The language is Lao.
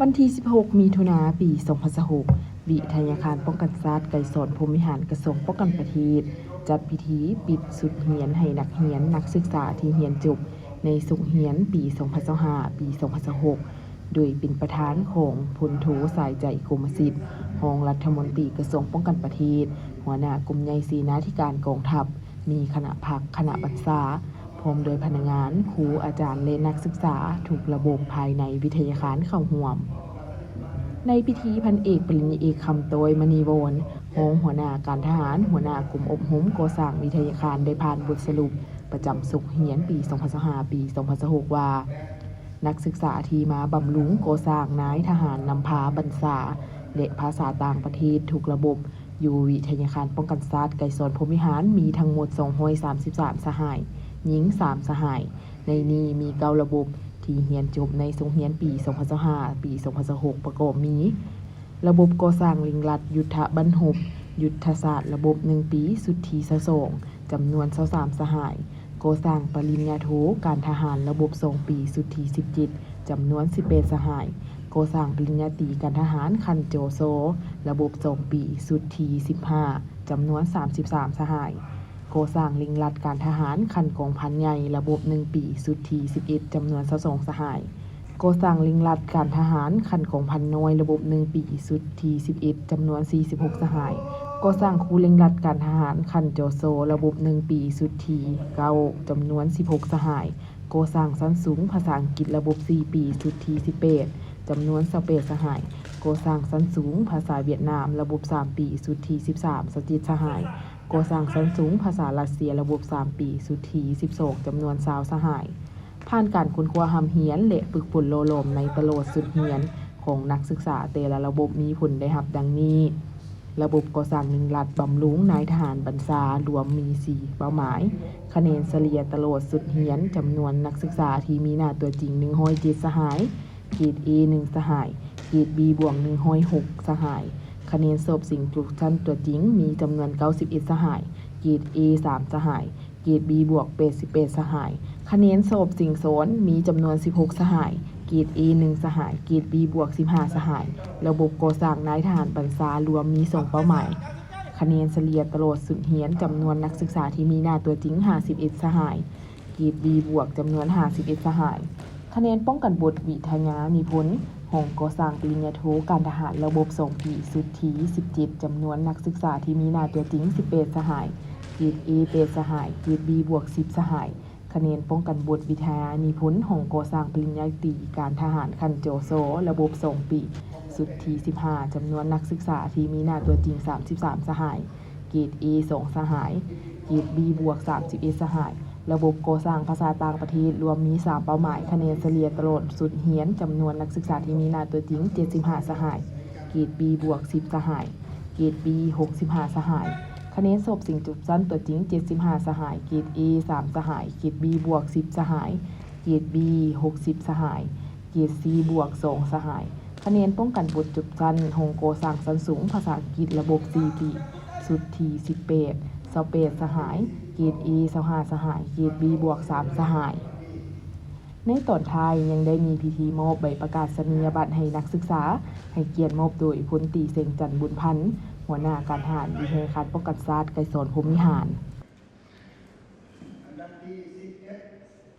ວັນທີສິບຫົກ ມິຖຸນາ ປີສອງພັນຊາວຫົກ, ວິທະຍາຄານປ້ອງກັນຊາດໄກສອນ ພົມວິຫານ ກະຊວງປ້ອງກັນປະເທດ ຈັດພິທີປິດຊຸດຮຽນໃຫ້ນັກຮຽນນັກສຶກສາທີ່ຮຽນຈົບໃນສົກຮຽນປີສອງພັນຊາວຫ້າ ປີສອງພັນຊາວຫົກ ໂດຍເປັນປະທານຂອງ ພົນໂທ ສາຍໃຈ ກົມມະສິດ ຮອງລັດຖະມົນຕີກະຊວງປ້ອງກັນປະເທດ, ຫົວໜ້າກົມໃຫຍ່ເສນາທິການກອງທັບ, ມີຄະນະພັກ, ຄະນະບັນຊາ, ພ້ອມດ້ວຍພະນັກງານ, ຄູ, ອາຈານ ແລະ ນັກສຶກສາທຸກລະບົບພາຍໃນວິທະຍາຄານເຂົ້າຮ່ວມ. ໃນພິທີ, ພັນເອກ ປະລິນຍາເອກ ຄຳຕ້ອຍ ມະນີວອນ ຮອງຫົວໜ້າການທະຫານ, ຫົວໜ້າກົມອົບຮົມກໍ່ສ້າງວິທະຍາຄານ ໄດ້ຜ່ານບົດສະຫຼຸບປະຈຳສົກຮຽນປີສອງພັນຊາວຫ້າ ປີສອງພັນຊາວຫົກ ວ່າ ນັກສຶກສາທີ່ມາບຳລຸງກໍ່ສ້າງນາຍທະຫານນຳພາບັນຊາ ແລະ ພາສາຕ່າງປະເທດທຸກລະບົບ ຢູ່ວິທະຍາຄານປ້ອງກັນຊາດໄກສອນ ພົມວິຫານ ມີທັງໝົດສອງຮ້ອຍສາມສິບສາມສະຫາຍ, ຍິງສາມສະຫາຍ. ໃນນີ້ມີເກົ້າລະບົບທີ່ຮຽນຈົບໃນສົກຮຽນປີສອງພັນຊາວຫ້າ ປີສອງພັນຊາວຫົກ ປະກອບມີ ລະບົບກໍ່ສ້າງເລັ່ງລັດຍຸດທະບັ້ນຮົບ ຍຸດທະສາດລະບົບໜຶ່ງປີ ຊຸດທີຊາວສອງ ຈຳນວນຊາວສາມສະຫາຍ, ກໍ່ສ້າງປະລິນຍາໂທການທະຫານລະບົບສອງປີ ຊຸດທີສິບເຈັດ ຈຳນວນສິບແປດສະຫາຍ, ກໍ່ສ້າງປະລິນຍາຕີການທະຫານຂັ້ນ ຈສ ລະບົບສອງປີ ຊຸດທີສິບຫ້າ ຈຳນວນສາມສິບສາມສະຫາຍ, ກໍ່ສ້າງເລັ່ງລັດການທະຫານຂັ້ນກອງພັນໃຫຍ່ລະບົບໜຶ່ງປີ ຊຸດທີສິບເອັດ ຈຳນວນຊາວສອງສະຫາຍ, ກໍ່ສ້າງເລັ່ງລັດການທະຫານຂັ້ນກອງພັນນ້ອຍລະບົບໜຶ່ງປີ ຊຸດທີສິບເອັດ ຈຳນວນສີ່ສິບຫົກສະຫາຍ, ກໍ່ສ້າງຄູເລັ່ງລັດການທະຫານຂັ້ນ ຈສ ລະບົບໜຶ່ງປີ ຊຸດທີເກົ້າ ຈຳນວນສິບຫົກສະຫາຍ, ກໍ່ສ້າງຊັ້ນສູງພາສາອັງກິດລະບົບສີ່ປີ ຊຸດທີສິບແປດ ຈຳນວນຊາວແປດສະຫາຍ, ກໍ່ສ້າງຊັ້ນສູງພາສາຫວຽດນາມລະບົບສາມປີ ຊຸດທີສິບສາມ ຊາວເຈັດສະຫາຍ, ກໍ່ສ້າງຊັ້ນສູງພາສາຣັດເຊຍລະບົບສາມປີ ຊຸດທີສິບສອງ ຈຳນວນຊາວສະຫາຍ. ຜ່ານການຄົ້ນຄວ້າຮ່ຳຮຽນ ແລະ ຝຶກຝົນຫຼໍ່ຫຼອມໃນຕະຫຼອດຊຸດຮຽນຂອງນັກສຶກສາແຕ່ລະລະບົບມີຜົນໄດ້ຮັບດັ່ງນີ້. ລະບົບກໍ່ສ້າງເລັ່ງລັດບຳລຸງນາຍທະຫານບັນຊາລວມມີສີ່ເປົ້າໝາຍ, ຄະແນນສະເລ່ຍຕະຫຼອດຊຸດຮຽນຈຳນວນນັກສຶກສາທີ່ມີໜ້າຕົວຈິງໜຶ່ງຮ້ອຍເຈັດສະຫາຍ, ເກຣດເອໜຶ່ງສະຫາຍ, ເກຣດບີບວກໜຶ່ງຮ້ອຍຫົກສະຫາຍ, ຄະແນນສອບເສັງຈົບຊັ້ນຕົວຈິງມີຈຳນວນເກົ້າສິບເອັດສະຫາຍ, ເກຣດເອສາມສະຫາຍ, ເກຣດບີບວກແປດສິບແປດສະຫາຍ, ຄະແນນສອບເສັງສອນມີຈຳນວນສິບຫົກສະຫາຍ, ເກຣດເອໜຶ່ງສະຫາຍ, ເກຣດບີບວກສິບຫ້າສະຫາຍ. ລະບົບກໍ່ສ້າງນາຍທະຫານບັນຊາລວມມີສອງເປົ້າໝາຍ, ຄະແນນສະເລ່ຍຕະຫຼອດຊຸດຮຽນຈຳນວນນັກສຶກສາທີ່ມີໜ້າຕົວຈິງຫ້າສິບເອັດສະຫາຍ, ເກຣດບີບວກຈຳນວນຫ້າສິບເອັດສະຫາຍ. ຄະແນນປ້ອງກັນບົດວິທະຍານິພົນ ຫ້ອງກໍ່ສ້າງປະລິນຍາໂທການທະຫານລະບົບສອງປີ ຊຸດທີສິບເຈັດ ຈຳນວນນັກສຶກສາທີ່ມີໜ້າຕົວຈິງສິບແປດສະຫາຍ, ເກຣດເອແປດສະຫາຍ, ເກຣດບີບວກສິບສະຫາຍ. ຄະແນນປ້ອງກັນບົດວິທະຍານິພົນ ຫ້ອງກໍ່ສ້າງປະລິນຍາຕີການທະຫານຂັ້ນ ຈສ ລະບົບສອງປີ ຊຸດທີສິບຫ້າ ຈຳນວນນັກສຶກສາທີ່ມີໜ້າຕົວຈິງສາມສິບສາມສະຫາຍ, ເກຣດເອສອງສະຫາຍ, ເກຣດບີບວກສາມສິບເອັດສະຫາຍ. ລະບົບກໍ່ສ້າງພາສາຕ່າງປະເທດລວມມີສາມເປົ້າໝາຍ, ຄະແນນສະເລ່ຍຕະຫຼອດຊຸດຮຽນຈຳນວນນັກສຶກສາທີ່ມີໜ້າຕົວຈິງເຈັດສິບຫ້າສະຫາຍ, ເກຣດບີບວກສິບສະຫາຍ, ເກຣດບີຫົກສິບຫ້າສະຫາຍ. ຄະແນນສອບເສັງຈົບຊັ້ນຕົວຈິງເຈັດສິບຫ້າສະຫາຍ, ເກຣດເອສາມສະຫາຍ, ເກຣດບີບວກສິບສະຫາຍ, ເກຣດບີຫົກສິບສະຫາຍ, ເກຣດຊີບວກສອງສະຫາຍ. ຄະແນນປ້ອງກັນບົດຈົບຊັ້ນ ຫ້ອງກໍ່ສ້າງຊັ້ນສູງພາສາອັງກິດລະບົບສີ່ປີ ຊຸດທີສິບແປດ ຊາວແປດສະຫາຍ, ເກຣດເອຊາວຫ້າສະຫາຍ, ເກຣດບີບວກສາມສະຫາຍ. ໃນຕອນທ້າຍຍັງໄດ້ມີພິທີມອບໃບປະກາສະນີຍະບັດໃຫ້ນັກສຶກສາ, ໃຫ້ກຽດມອບໂດຍ ພົນຕີ ແສງຈັນ ບຸນພັນ ຫົວໜ້າການທະຫານວິທະຍາຄານປ້ອງກັນຊາດໄກສອນ ພົມວິຫານ.